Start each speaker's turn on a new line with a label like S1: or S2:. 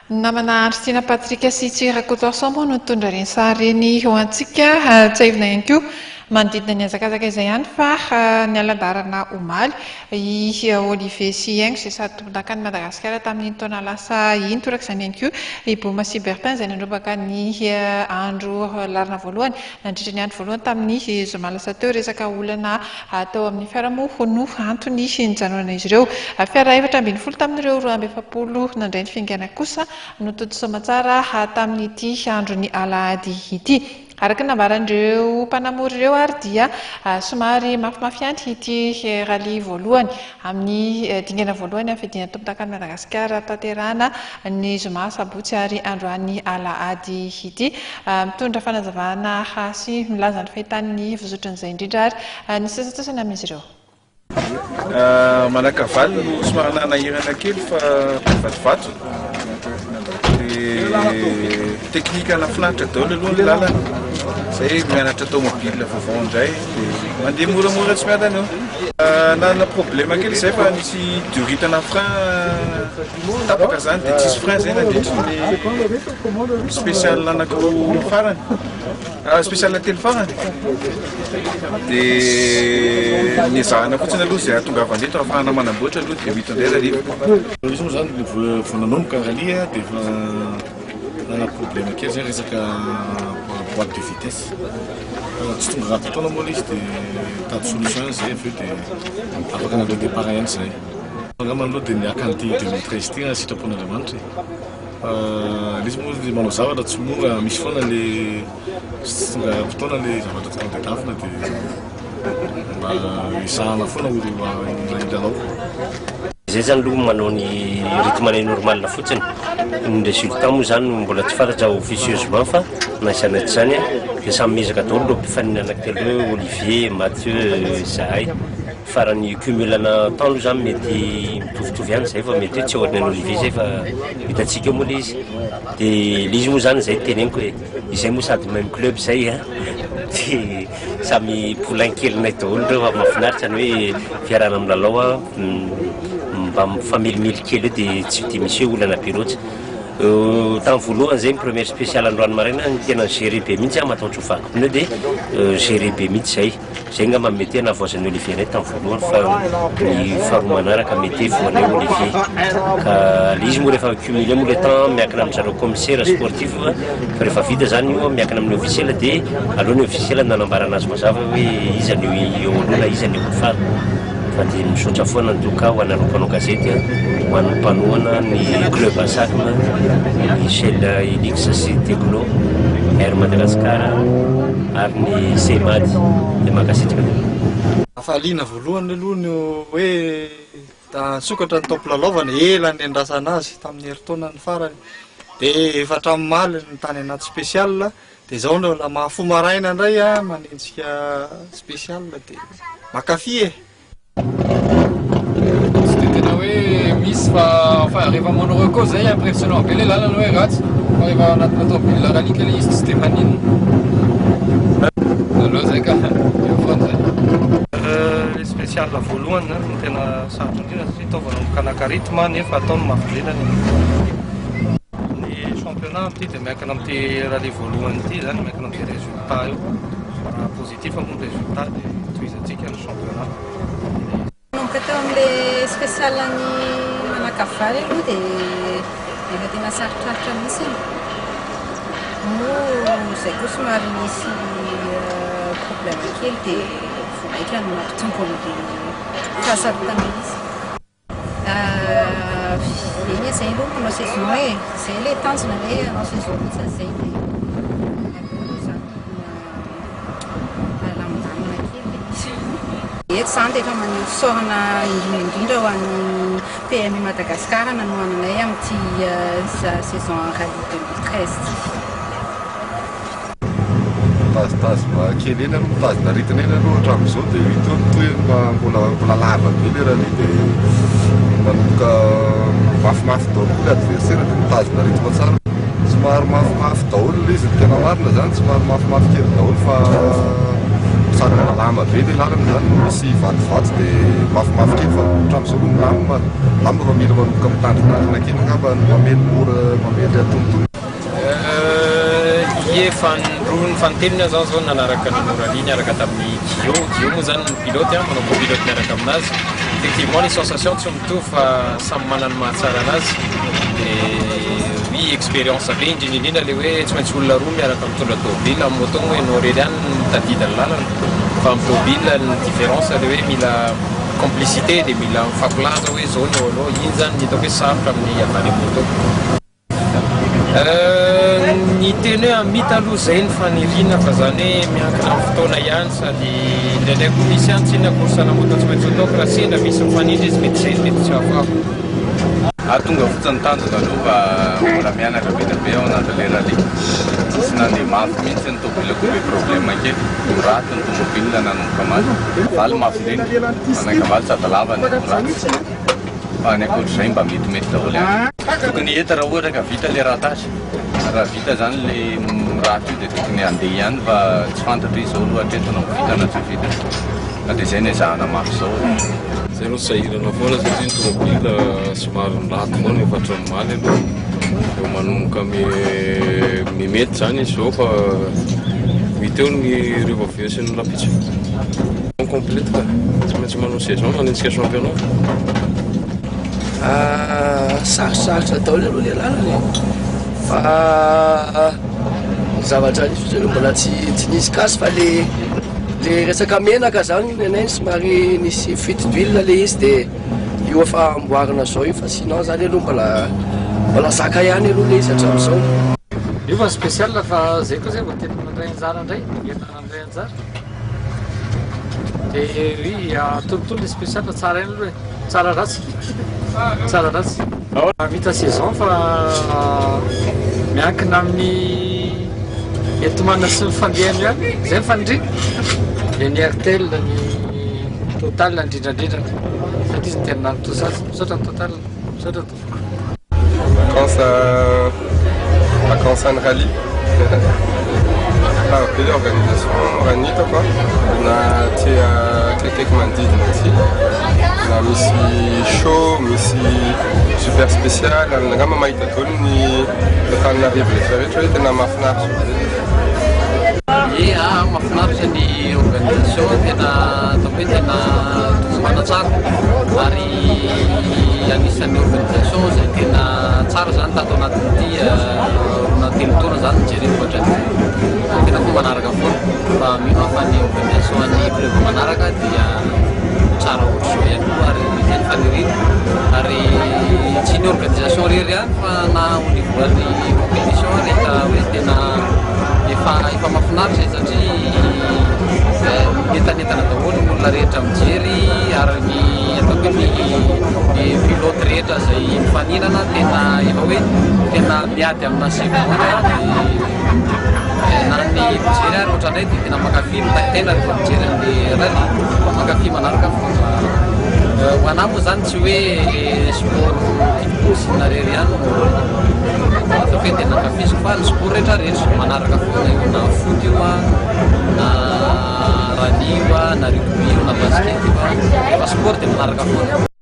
S1: Namana Andry Patrick sy Tsiry Rakotoarison moa no nitondra ireny sary ireny ho antsika. Tsiahivina ihany koa manodidina ny hazakazaka izay ihany fa niala an-dalana omaly i Olivier sy Haingo izay sady tompondakan'i Madagasikara tamin'iny taona lasa iny. Torak'izany ihany koa i Boma sy Bertin izay nandrombaka ny andro laharana voalohany nandritra ny andro voalohany tamin'ny zoma lasa teo. Resaka olana tao amin'ny fiara moa no antony nijanonan'izy ireo. Fiara 14 tamin'ireo 42 nandray ny fiaingàna kosa no tontosa aman-tsara tamin'ity andron'ny alahady ity. Araka ny nambaran'ireo mpanamory ireo ary dia somary mafimafy ihany ity rallye voalohany amin'ny dingana voalohany amin'ny fiadiana tompondakan'i Madagasikara tanterahana ny zoma, sabotsy ary androany alahady ity. Mitondra fanazavana sy milaza ny fahitany ny fizotran'izay indrindra ary ny sasantsasany amin'izy ireo.
S2: Manakavaly no somary nanahirana kely fa vatovato dia teknika nahafinaritra daholo aloha ny lalana, zay mianatra tomobile vaovao indray dia mandeha moramora tsy miadana eo. Nanana problème kely zay fa nisy durite ana frein tapaka zany dia tsisy frein zay nandritry ny spécial anankiroa farany. Spécial telo farany dia niezahana fotsiny aloha izay hahatongavana eto ahafahana manamboatra aloha dia ho hita indray rariva.
S3: Izy moa zany vao nanomboka ny rallye dia efa nanana problème kely zay resaka boite de vitesse fa tsy tonga ara-potoana moa ilay izy dia nitady solution ihany zay avy eo dia afaka nandray départ ihany zahay. Angamba aloha dia ny haka an'ity 2013 ity raha sitrapon'Andriamanitra e. Fa ilay izy moa le manao zavatra tsy mora, misy foana le tsy tonga ara-potoana le zavatra tokony tadiavina dia mba ezahana foana ho hilalao.
S4: Zay zany aloha manao ny rythme anay normal fotsiny, ny résultat moa zany mbola tsy fantatra officieusement fa na izany na tsy izany dia samy miezaka daholo ireo mpifaninana telo ireo, Olivier, Mathieu, izahay. Fa raha ny cumul ana temps aloha zany mety mitovitovy ihany zay fa mety hoe tsy aorianan'i Olivier zay fa hitantsika eo moa le izy. De le izy moa zany zay no teneniko hoe izay moa sady même club zay an, de samy poulain kelinay daholo reo fa mahafinaritra ny hoe fiarahana milalao an, mba mifamelimely kely eo de tsy de misy hoe olana be loatra. Tamin'ny voalohany zay ny première spéciale androany maraina ny tena ni-gérer be mihitsy aho matahotra ho vaky pneu de gérer be mihitsy zay. Zay ngamba mety hoe nahavoazan'i Olivier anay tamin'ny voalohany fa ny faharoa manaraka mety hoe voanay Olivier. Ka le izy moa rehefa cumulé moa le temps miankina amin-dry zareo commissaire sportif fa rehefa vita zany io miankina amin'ny officiel dia aleo ny officiel nanambara anazy mazava hoe iza no eo aloha na iza no eo afara. Fa dia misaotra foana en tout cas ho anareo mpanao gazety a, ho an'ny mpanohana ny club Asacm, ny Shell Helix sy Techno, Air Madagascar ary ny Seimad dia mankasitraka tompoko.
S5: Hafaliana voalohany aloha ny hoe nisokatra ny taom-pilalaovana, ela niandrasana azy tamin'ny herintaona farany, dia efa hatramin'ny omaly ny tany anaty spécial, dia izao no la mahafoha maraina indray aho manenjika spécial dia mankafy e!
S6: Tsy dia tena hoe misy fa enfin rehefa manao reco zay impressionnant be le lalana hoe ratsy fa rehefa anatina tomobile rallye kely izy tsy dia maninona. Aleo zay ka eo foana zay.
S5: Le spécial voalohany zany no tena sarotra indrindra satria tao vao nanomboka naka rythme nefa atao ny mafy indrindra ny Ny championnat amin'ity dia miankina amin'ity rallye voalohany ity zany, miankina amin'izay résultat eo. Raha positif moa ny résultat dia tohizantsika ny championnat.
S7: Nanomboka teo amin'ilay spécial an'i Manakavaly aloha dia efa tena sarotrarotra mihitsy. Moa izay koa somary nisy problème kely dia vao mainka nampitombo an'ilay fahasarotana izy. Eny e, zay aloha manao saison e, zay le tanjona hoe hanao saison mihitsy zay dia avy eo aloha zany alamindamina kely le izy. Eto zany dia efa maneho fisaorana indrindra indrindra ho an'ny PMU Madagascar nanohana anay amin'ity saison rallye 2013 ity.
S8: Mitazotazona kely eny aloha, mitazona rythme eny aloha hatramin'izao dia ho hita eo ny tohiny fa mbola mbola lava be ilay rallye dia manomboka mafimafy daholo koa ilay adversaire dia mitazona rythme tsara. Somary mafimafy daholo ilay izy, ny tena marina izany somary mafimafy kely daholo fa Sady malama be le lalana zany, misy vatovato dia mafimafy kely, fa hatramin'izao aloha milamina milamina, fa mila manomboka mitandrintandrina kely angamba ny mamely mora, mamely antonontonony.
S9: Ie, fanindroa ny fanintelony aho zany zao nanaraka ny rallye niaraka tamin'ny Guillot. Guillot moa zany ny pilote, manao copilote miaraka aminazy. Effectivement, les sensations tsy mitovy fa samy manana ny mahatsara anazy. De oui, expérience be, indrindra indrindra le hoe tsy maintsy olona roa miaraka mitondra tomobile. Amin'ny moto moa ianao irery ihany no mitadidy ny lalana, fa amin'ny tomobile ny différence le hoe mila complicité, de mila mifampilaza hoe zao ny eo aloha iny. Zany ny hitako hoe sarotra amin'ny avy any moto. Ny teny hoe amita aloha zay ny faniriana, fa zany hoe miankina amin'ny fotoana ihany, sady indraindray koa misy ihany tsinona course na moto tsy maintsy ataoko, raha sendra misy mifanindry izy, mety zay mety tsy ahafahako.
S10: Ahatonga fotsiny tanjona aloha, fa mbola mianatra be dia be ao anatin'le rallye. Tsy nandeha mafy mihitsy ny tomobile koa, be problème kely, raty ny tomobile nanomboka maty valy mafy indrindra manankavaly, sady lava ny ratsy, fa ny ankoatr'izay mba metimety daholo ihany. Tokony hety raha ohatra ka vita le ratage. Raha vita zany le raty io dia tokony handeha ihany, fa tsy fantatra izy zao aloha hatreto na ho vita na tsy ho vita, fa dia zay ny ezahana mafy zao.
S11: Zay aloha sahirana foana satria ny tomobile somary niraty foana efa hatramin'ny aloha, eo manomboka mimety zany izy zao, fa mety eo ny rehefa avy eo sy ny rapitso complète ka tsy maintsy manao saison manenjika championnat.
S12: Sarosarotra daholo aloha le lalana e, fa ny zavatra nisy fotsiny aloha mbola tsy nisy casse, fa le resaka menaka zany ny anay somary nisy fuite d'huile le izy, de io efa amboarina zao io, fa sinon zany aloha mbola zaka ihany aloha le izy hatramin'izao.
S6: Io fa spécial, fa zay koa zay vao tena nandray anjara indray, tena nandray anjara, de oui, tontolo le spécial tsara ihany aloha e, tsara ratsy, tsara ratsy mita saison, fa miankina amin'ny entomana sy ny fandehany ihany zay ny fanindrina de ny Airtel, ny Total indrindrandrindra, satria izy ny tena nanotosa azy. Misaotra ny Total, misaotra tompoko.
S13: Vacances, vacances any rallye. Tsara be le organisation raha ny hitako a, na ty akaikikaiky manodidina aty, na misy show, misy super spécial, angamba mahita daholo ny Antananarivo rehetrarehetra hoe tena mahafinaritra.
S14: Ie, mahafinaritra ny organisation, tena ataoko hoe tena tombana tsara, ary anisan'ny organisation zay tena tsara zany tato anatin'ity 2 na 3 taona zany nijereko hatrany. Tena koa manaraka foana, fa mino aho fa ny organisation ny épreuve manaraka dia tsara ohatr'izao ihany koa, ary zay ny faniriana. Ary tsy ny organisation rery ihany, fa na au niveau ny compétition rehetra hoe tena efa mahafinaritra, satria mientanentana daholo ny olona rehetra mijery, ary ny ataoko hoe ny pilote rehetra zay mifaninana tena efa hoe tena miady amina seconde, na ny mijery ary ohatran'ray dia tena mankafy mitaitena rehefa mijery an'le rallye, mankafy manaraka foana. Ho anahy moa zany tsy hoe sport kickboxing rery ihany no ataoko hoe tena ankafiziko, fa ny sport rehetra rehetra manaraka foana io, na foot io a, na rallye io a, na rugby io, na basket io a, rehefa sport dia manaraka foana.